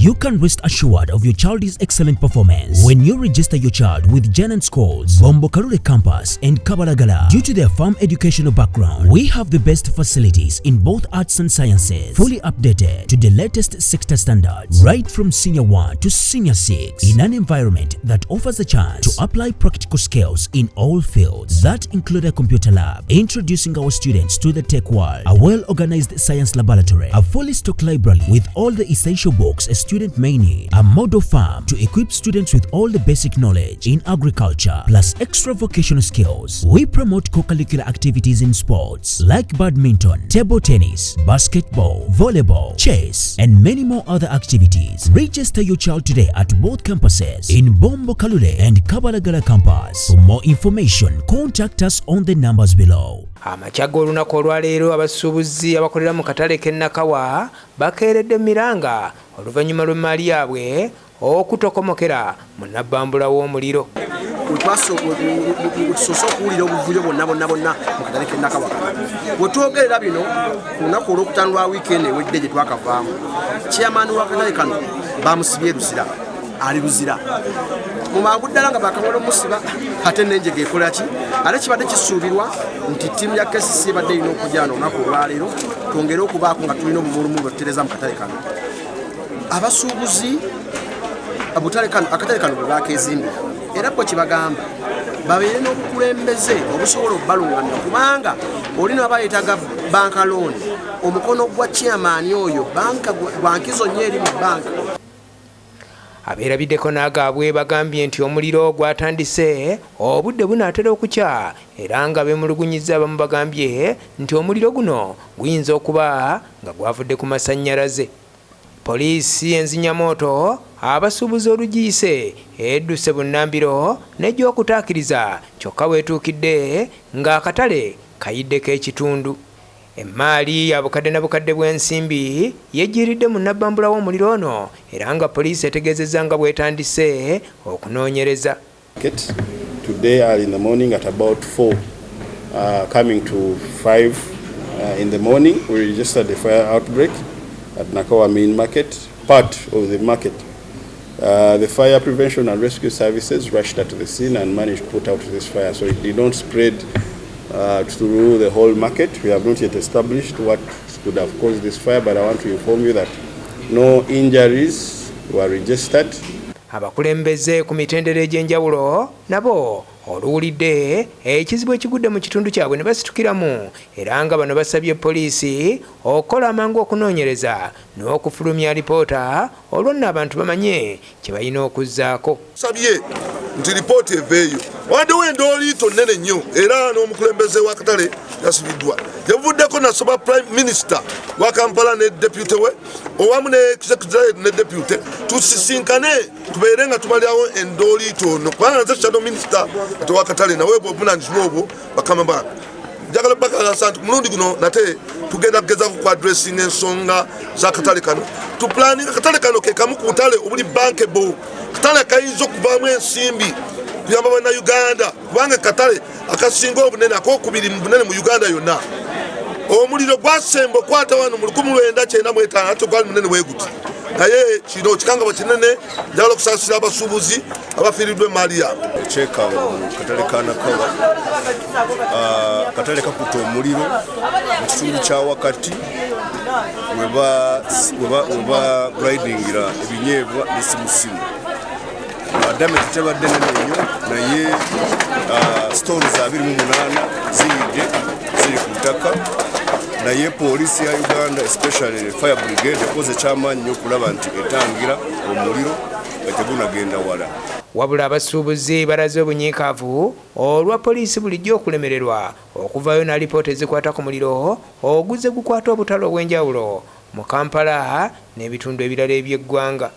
You can rest assured of your child's excellent performance when you register your child with Janan Schools, Bombo Kalule Campus, and Kabalagala. Due to their farm educational background, we have the best facilities in both arts and sciences, fully updated to the latest sector standards, right from senior 1 to senior 6, in an environment that offers a chance to apply practical skills in all fields that include a computer lab, introducing our students to the tech world, a well-organized science laboratory, a fully stocked library with all the essential books a student may need, a model farm to equip students with all the basic knowledge in agriculture, plus extra vocational skills. We promote co-curricular activities in sports like badminton, table tennis, basketball, volleyball, chess, and many more other activities. Register your child today at both campuses in Bombo Kalule and Kabalagala campus. For more information, contact us on the numbers below. Amakya g'olunaku olwaleero, abasuubuzi abakolera mu katale k'e Nakawa bakeeredde miranga oluvannyuma lw'emmaali yaabwe okutokomokera mu nabbambula w'omuliro. Tusoose okuwulira obuvuyo bwonna bwonna bwonna mu katale k'e Nakawa kano. Wetwogerera bino, ku lunaku Olwokutaano lwa wiikendi ewedde gye twakavaamu, chairman w'akatale kano bamusibye Luzira, ali Luzira. Mu mangu ddala nga bakamala omusiba, ate nenjega ekola ki? Ate kibadde kisuubirwa nti ttiimu ya KCC ebadde erina okujja olunaku olwaleero twongere okubaako nga tulina obumulumu bwetutereza mu katale kano. Abasuubuzi akatale kano bwe bakezimbira, era bwe kibagamba babeere n'obukulembeze obusobola okubalungamya, kubanga oli naba yeetaga bank loan, omukono gwa chairman oyo banka gwankizo nnyo eri mu banka. Abeerabiddeko n'agaabwe bagambye nti omuliro gwatandise obudde bunaatera okukya, era nga beemulugunyiza abamu bagambye nti omuliro guno guyinza okuba nga gwavudde ku masannyalaze. Poliisi enzinyamooto abasuubuzi olugiyise edduse bunnambiro nejja okutaakiriza, kyokka weetuukidde ng'akatale kayiddeko ekitundu. Emaali ya bukadde na bukadde bw'ensimbi yejjiiridde mu nabbambula w'omuliro ono, era nga poliisi etegeezezza nga bw'etandise okunoonyereza. Today early in the morning at about 4, coming to 5 in the morning, we registered a fire outbreak at Nakawa main market, part of the market. The fire prevention and rescue services rushed to the scene and managed to put out this fire, so it did not spread through the whole market. We have not yet established what could have caused this fire, but I want to inform you that no injuries were registered. Abakulembeze ku mitendera egy'enjawulo nabo oluwulidde ekizibu ekigudde mu kitundu kyabwe ne basitukiramu, era nga bano basabye poliisi okukola amangu okunoonyereza n'okufulumya alipoota, olwo nno abantu bamanye kye balina okuzzaako. Sabye nti lipooti eveeyo. Waddewo endooliito nnene nnyo, era n'omukulembeze w'akatale yasibiddwa. Yavuddeko nasaba Prime Minister wa Kampala ne deputy we owamu ne executive ne deputy, tusisinkane tubeere nga tumalirawo endooliito ono, kubanga nze shadow minister ate wakatale nawe obuvunanyizibwa obwo. Bakama bange, njagala bakakasa nti ku mulundi guno nate tugenda kugezako ku addressing ensonga z'akatale kano. Tuplanninga akatale kano ke kamu ku butale obuli bankable, katale akayinza okuvaamu ensimbi kuyamba Bannayuganda, kubanga katale akasinga obunene, akokubiri mu bunene mu Uganda yonna. Omuliro gwasemba okwata wano mu 1995, ate gwali munene bwe guti, naye kino kikangabwa kinene. Njagala okusaasira abasuubuzi abafiiriddwa emaali yaabwe. Ekyekango mu katale ka Nakawa, akatale kakutte omuliro mu kitundu kya wakati weba grindingira ebinyeebwa ne simusimu. Damage tebadde nene nnyo, naye stalls 28 ziyidde, ziri ku ttaka. Naye poliisi ya Uganda, especially fire brigade, ekoze ekyamaanyi nnyo okulaba nti etangira omuliro nga tegunagenda wala. Wabula abasuubuzi balaze obunyiikaavu olwa poliisi bulijjo okulemererwa okuvaayo n'alipoota ezikwata ku muliro oguze gukwata obutale obw'enjawulo mu Kampala n'ebitundu ebirala eby'eggwanga.